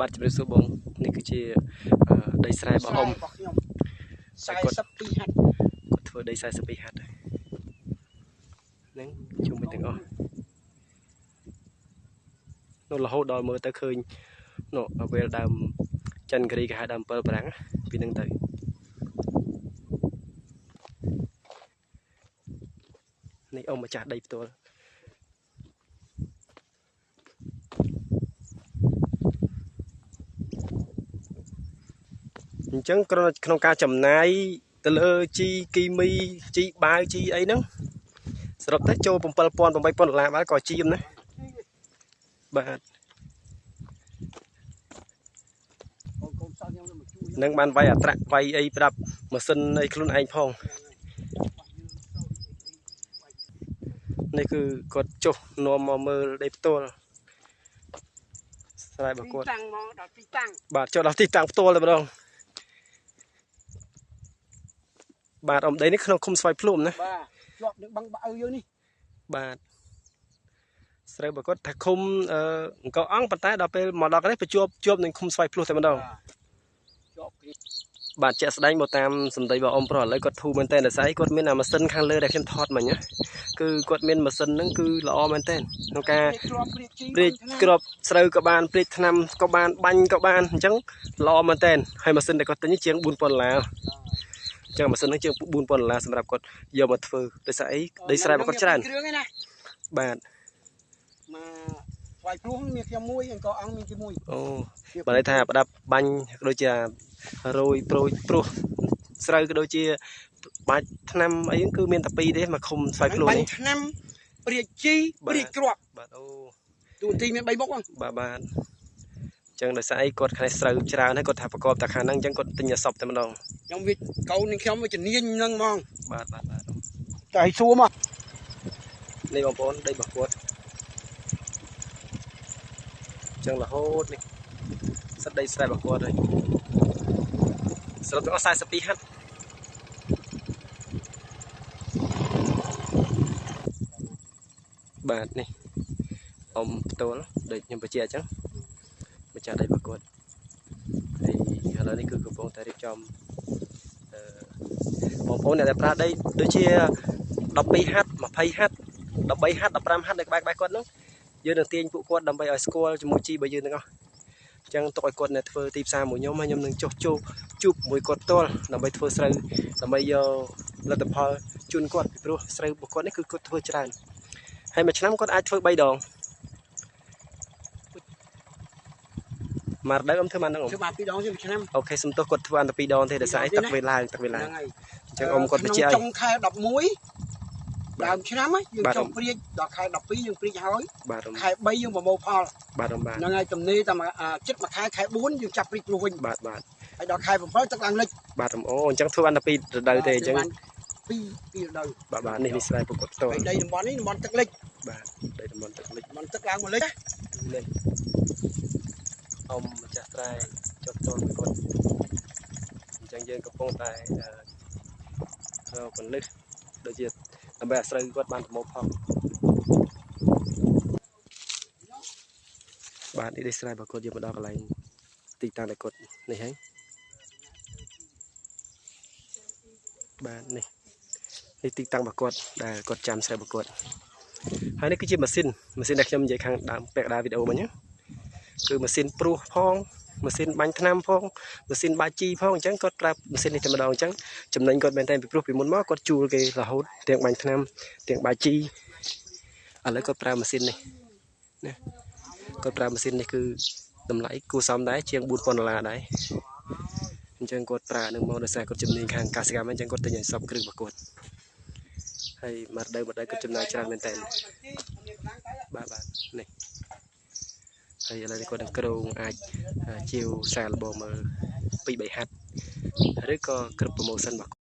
បាទជំរាបសួរបងនេះគឺជាដីស្រែរបស់អ៊ំ របស់ខ្ញុំ42ហាត់ គាត់ធ្វើដី42ហាត់ហ្នឹងជុំវិញទាំងអស់នោះរហូតដល់មើលទៅឃើញនោះពេលដើមចិនគិរីគេហៅដើម7ប្រាំងពីនឹងទៅនេះអ៊ំម្ចាស់ដីផ្ទាល់អញ្ចឹងក្នុងការចំណាយទៅលើជីគីមីជីបាវជីអីហ្នឹងសរុបទៅចូល7000 8000ដុល្លារបាទក៏ជាមណាបាទនឹងបានវាយអត្រាក់វាយអីប្រាប់ម៉ាស៊ីនអីខ្លួនឯងផងនេះគឺគាត់ចុះនាំមកមើលដីផ្ទាល់ស្រែរបស់គាត់ តាំងមកដល់ទីតាំង បាទចុះដល់ទីតាំងផ្ទាល់តែម្ដងបាទអ៊ំដីនេះក្នុងឃុំស្វាយភ្លុំណា បាទជាប់នឹងបឹងបាក់ឪយើងនេះ បាទស្រូវបើគាត់ថាឃុំអង្គអង្គប៉ុន្តែដល់ពេលមកដល់នេះប្រជប់នឹងឃុំស្វាយភ្លុះតែម្ដង ជាប់គ្នា បាទជាក់ស្ដែងមកតាមសម្ដីរបស់អ៊ំប្រុសឥឡូវគាត់ធូរមែនតើដោយសារគាត់មានអាម៉ាស៊ីនខាងលើដែលខ្ញុំថតមិញណាគឺគាត់មានម៉ាស៊ីនហ្នឹងគឺល្អមែនតើក្នុងការព្រាចក្របស្រូវក៏បានព្រាចថ្នាំក៏បានបាញ់ក៏បានអញ្ចឹងល្អមែនតើហើយម៉ាស៊ីនដែលគាត់ទិញជាង4000ដុល្លារអញ្ចឹងម៉ាស៊ីនហ្នឹងជាង4000ដុល្លារសម្រាប់គាត់យកមកធ្វើដោយសារអីដីស្រែរបស់គាត់ច្រើន គ្រឿងឯណា បាទ មកស្វាយភ្លោះមានខ្ញុំមួយអង្គអង្គមានជាមួយ អូបើន័យថាប្រដាប់បាញ់ដូចជារយប្រូចព្រោះស្រូវក៏ដូចជាបាច់ថ្នាំអីហ្នឹងគឺមានតែពីរទេមកឃុំស្វាយភ្លោះ បាញ់ថ្នាំព្រាចជីព្រាចគ្រាប់ បាទអូ ទូនាទីមាន3មុខហ្នឹង បាទបាទអញ្ចឹងដោយសារអីគាត់ខ្នេះស្រូវច្រើនហើយគាត់ថាប្រកបតែខាងហ្នឹងអញ្ចឹងគាត់ទិញអាសពតែម្ដង ខ្ញុំវាកូននឹងខ្ញុំវាជំនាញហ្នឹងហ្មង បាទបាទបាទ តែឲ្យសួរមក នេះបងប្អូនដីរបស់គាត់អញ្ចឹងរហូតនេះសិតដីស្រែរបស់គាត់ហើយសរុបទាំងអស់42ហាត់បាទនេះអ៊ំផ្ទាល់ដូចខ្ញុំបញ្ជាក់អញ្ចឹងម្ចាស់ដីរបស់គាត់ហើយឥឡូវនេះគឺកំពុងតែរៀបចំបងប្អូនអ្នកដែលប្រើដីដូចជា12ហាត់20ហាត់13ហាត់15ហាត់នៅក្បែរក្បែរគាត់ហ្នឹងយើងនឹងទាញពួកគាត់ដើម្បីឲ្យស្គាល់ជាមួយជីរបស់យើងទាំងអស់អញ្ចឹងទុកឲ្យគាត់នៅធ្វើទីផ្សារមួយខ្ញុំហើយខ្ញុំនឹងចុះជួបមួយគាត់ផ្ទាល់ដើម្បីធ្វើស្រូវដើម្បីយកលទ្ធផលជូនគាត់ពីព្រោះស្រូវរបស់គាត់នេះគឺគាត់ធ្វើច្រើនហើយមួយឆ្នាំគាត់អាចធ្វើ3ដងមករដូវអ៊ំធ្វើបានហ្នឹងអ៊ំ ធ្វើបាន2ដងមួយឆ្នាំ អូខេសំទោសគាត់ធ្វើបានតែ2ដងទេដោយសារអីទឹកវាឡើងទឹកវាឡើងអញ្ចឹងអ៊ំគាត់បញ្ជាក់ឲ្យ ចុងខែ11ដើមឆ្នាំយើងចុងព្រាចដល់ខែ12យើងព្រាចហើយខែ3យើងប្រមូលផល បាទអ៊ំបាទ ហ្នឹងហើយទំនេរតែចិត្តមួយខែខែ4យើងចាប់ព្រាចព្រោះវិញ បាទបាទ ហើយដល់ខែ7ទឹកឡើងលិច បាទអ៊ំអូអញ្ចឹងធ្វើបានតែ2រដូវទេអញ្ចឹង ពីររដូវ បាទបាទនេះនេះស្រែពួកគាត់ផ្ទាល់ ដីតំបន់នេះតំបន់ទឹកលិច បាទដីតំបន់ទឹកលិច តំបន់ទឹកឡើងមកលិច នេះអ៊ំម្ចាស់ស្រែចុះផ្ទាល់មួយគាត់អញ្ចឹងយើងកំពុងតែរកពលិសដូចជាដើម្បីអាស្រូវគាត់បានប្រមូលផលបាទនេះដីស្រែរបស់គាត់យើងមកដល់កន្លែងទីតាំងដែលគាត់នេះហើយបាទនេះនេះទីតាំងរបស់គាត់ដែលគាត់ចាំស្រែរបស់គាត់ហើយនេះគឺជាម៉ាស៊ីនដែលខ្ញុំនិយាយខាងដើមពាក់កណ្ដាលវីដេអូមិញណាគឺម៉ាស៊ីនព្រោះផងម៉ាស៊ីនបាញ់ថ្នាំផងម៉ាស៊ីនបាជីផងអញ្ចឹងគាត់ប្រើម៉ាស៊ីននេះតែម្ដងអញ្ចឹងចំណេញគាត់មែនតើពីព្រោះពីមុនមកគាត់ជួលគេរហូតទាំងបាញ់ថ្នាំទាំងបាជីឥឡូវគាត់ប្រើម៉ាស៊ីននេះណាគាត់ប្រើម៉ាស៊ីននេះគឺតម្លៃគួរសមដែរជាង4000ដុល្លារដែរអញ្ចឹងគាត់ប្រើនឹងមកដោយសារគាត់ជំនាញខាងកសិកម្មអញ្ចឹងគាត់ទិញឲ្យសពគ្រឿងរបស់គាត់ហើយមករដូវម្ដងគាត់ចំណាយច្រើនមែនតើបាទបាទនេះហើយឥឡូវនេះគាត់នឹងគ្រោងអាចជាវសាលបងមើល2 3ហាត់ឬក៏គ្រប់ប្រូម៉ូសិនរបស់